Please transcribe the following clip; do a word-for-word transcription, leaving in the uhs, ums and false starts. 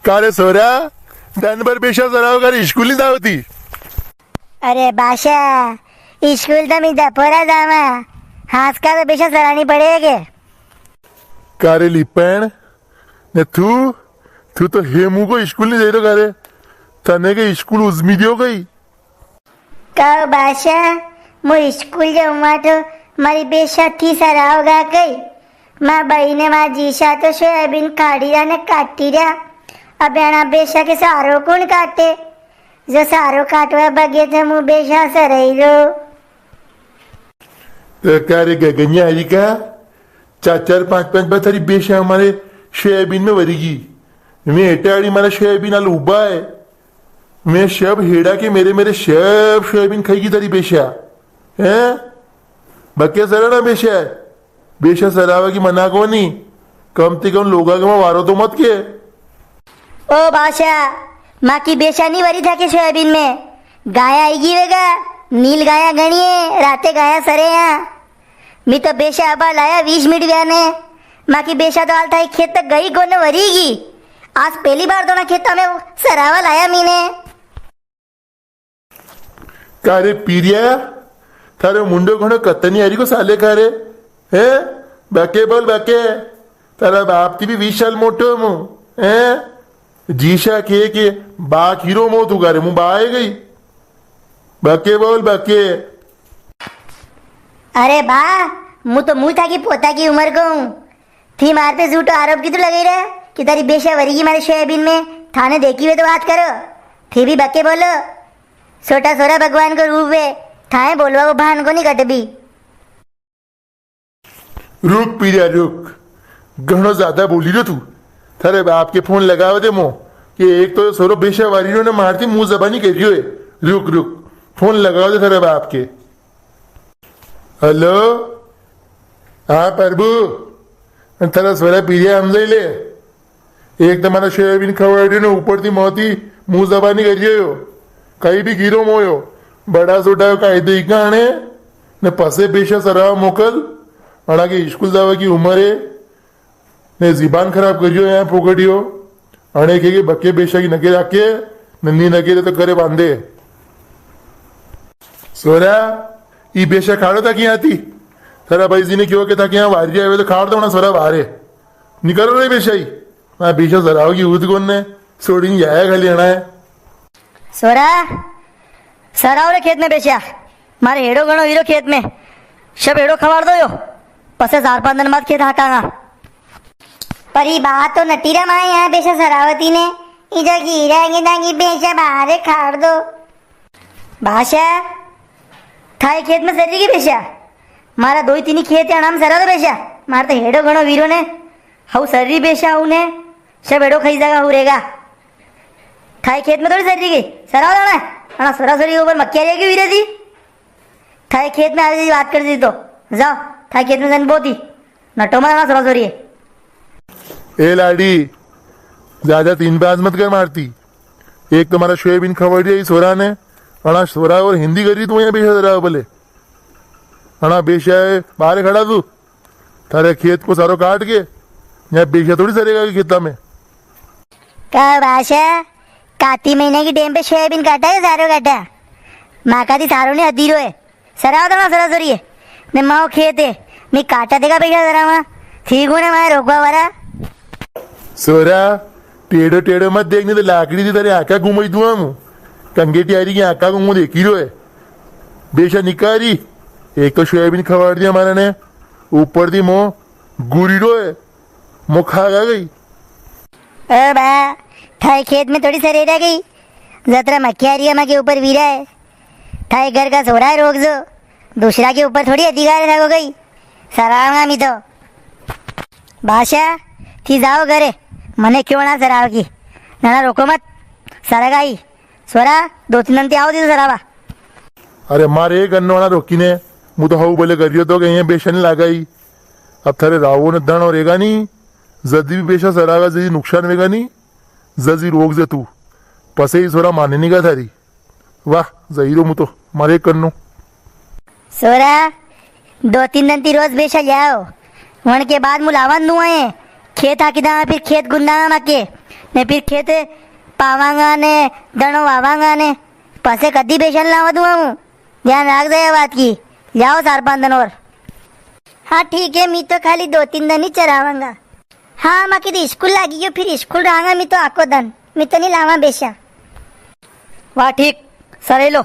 का रे सोरा, दन भर बेशा सराव का रे स्कूल नी जावती? अरे बासा, स्कूल तो मी दपोरा जावा, हांज का तो बेशा सरानी पड़ेगे। का रे लिपण, ने तू, तू तो हेमू को स्कूल नी जाई रो का रे? तने के स्कूल उजमी दियो गई? का बासा, मु स्कूल जाऊंगा तो मारी बेशा थी सरावगा कई? मां बई ने मां जीशा तो सोयाबीन काढ़ी रा ने काटी रा। अब अणा बेशा के सारो कुण काटे? जो सारो काटवा बगे तो मु बेशा सराई रो। तो का रे गगनिया हरी का, चार चार पांच पांच बार थारी बेशा मारे सोयाबीन में वरीगी। मैं हेटा आड़ी मारा सोयाबीन आलू उबा है। मैं सब हेड़ा के मेरे, मेरे सब सोयाबीन खाईगी थारी बेशा। हैं? बके सराणा बेशा। बेशा सरावा की मना कोनी। कम ती कम लोगा के मां वारो तो मत के। ओ बासा, मां की बेशा नी वरी थाके सोयाबीन में। गाया आईगी वेगा, नील गाया गणी है, राते गाया सरे या। मी तो बेशा अबार लाया वीस मिनट व्या ने। मां की बेशा तो हाल थाई खेत तक गई कोने वरीगी। आज पेली बार दोना खेता में सरावा लाया मीने। का रे पीरिया, थारो मुंडो घणो कतनी हरी को साले का रे? हैं? बाके बोल बाके। थारा बाप ती भी वीस साल मोटो मु। हैं? जीशा के के बा खीरो मो तू का रे, मु बा आए गई। बाके बोल बाके। अरे बा, मु तो मु थाकी पोता की उम्र को हूँ। थी मार पे झूठो आरोप की तो लगाई रहे कि तारी बेशा वरीगी मारे सोयाबीन में। थाने देखी हुए तो बात करो, थी भी बके बोलो। छोटा सोरा भगवान को रूप है, थाए बोलवा को भान को नी कट भी। रुक पीरिया रुक, घणो ज्यादा बोली रो तू। थारे बाप के फोन लगावा दे मो, कि एक तो सोरो बेशा वारी रो ने मारती मुंह जबानी कर रियो है। रुक रुक, फोन लगावा दे थारे बाप के। हेलो, हाँ प्रभु, थारा सोरा पीरिया हमजाई ले। एक तो मारा सोयाबीन खवाड़ियो ने ऊपर थी मोती मुंह जबानी कर रियो। कई भी गिरो मोयो। बड़ा सोटा कायदे इकाने ने पसे बेशा सरावा मोकल। अणा के स्कूल जावा की उम्र है। ने जीबान खराब करियो या फोकड़ियो। अणे के, के बके बेशा की नगे राखे, नन्नी नगे रे तो करे बांधे। सोरा, ई बेशा खाड़ो था किया थी? थारा भाई जी ने क्यों के था किया वारी आवे तो खाड़ दो ना सोरा बाहरे। निकालो रे बेशा ही। मैं बेशा सराव की उद कोन ने, सोड़ी नी आया खाली अणा है। सोरा, सराव रे खेत में बेशा, मारे हेड़ो घणो हीरो खेत में, सब हेड़ो खवाड़ दो यो, पसे चार पांच दिन बाद खेत हाकांगा। पर ई बात तो नटीरा माए यहाँ बेशा सरावती ने, ई जो हीरा आगे दांगी बेशा बाहरे खाड़ दो। बासा, थाए खेत में सरी की बेशा, मारा दो ही तीन ही खेत है, अणाम सरा दो बेशा, मारा तो हेड़ो घणो वीरो ने, हऊ सरी बेशा हऊ ने, सब हेड़ो खाई जागा हऊ रेगा। थाए खेत में थोड़ी सरी गई, सराव दाना, अणा सोरा सोरी ऊपर मक्या रेगी वीरे दी। थाए खेत में आवे जी बात कर दी तो, जाओ, थाए खेत में जन बोती, नटो मत अणा सोरा सोरी। ए लाड़ी, ज्यादा तीन पांच मत कर मारती। एक तो मारा सोयाबीन खवाड़ी रही सोरा ने, अणा सोरा और हिंदी करी तू यहाँ बेशा सराव बोले। अणा बेशा है, बाहर खड़ा तू। थारे खेत को सारो काट के, यहाँ बेशा थोड़ी सरेगा के खेता में। का बासा, काती महीना की टेम पे सोयाबीन काटा है, सारो काटा। माँ का दी सारो ने अधीरो है। सराव तो ना सरा सरी है। ने माओ खेत है। ने काटा देगा बेशा सरावा। ठीक हो ना मारे रोकवा वाला। सोरा, टेढ़ो टेढ़ो मत देख, नी तो लाकड़ी दी तारे आका घुमाई दूं हम। कंगेटी आरी की आका घुमो देखी रो है। बेशा निकारी, एक तो सोयाबीन खवाड़ दिया मारा ने, ऊपर दी मो गुरी रो है, मो खा गा गई। ओ बा, थाए खेत में थोड़ी सरेरा गई, जतरा मक्यारिया मा के ऊपर वीरा है। थाए घर का सोरा है रोक जो, दूसरा के ऊपर थोड़ी अधिकार है थाको गई। सरावगा मी तो। बासा, थी जाओ घरे, मने क्यों ना सराव की। ना, ना, रोको मत, सरगाई। सोरा, दो तीन दन ती आओ दी तो सरावा। अरे मारे एक अन्नो ना रोकी ने, मु तो हऊ भले करियो तो कहीं बेसन लगाई। अब थारे रावो ने धन और रेगा नी, जदी भी बेसा सरागा, जदी नुकसान वेगा नी, जदी रोक जे तू। पसे ही सोरा माने नी गा थारी। वाह, जई रो मु तो, मारे एक करनो। सोरा, दो तीन दन ती रोज बेसा ल्याओ, वण के बाद मु लावा नु आए, खेत हाकी दावा, फिर खेत गुंदावा माके, ने फिर खेते पावांगा ने दणो वावांगा ने, पासे कदी बेसन लावा दूंगा हूँ। ध्यान राख दे ये बात की। जाओ चार पांच दन और। हाँ ठीक है, मी तो खाली दो तीन दन ही चरावांगा। हाँ, माकी तो स्कूल लागी गयो, फिर स्कूल रहांगा मी तो आको दन, मी तो नी लावा बेसा। वाह ठीक, सरेलो।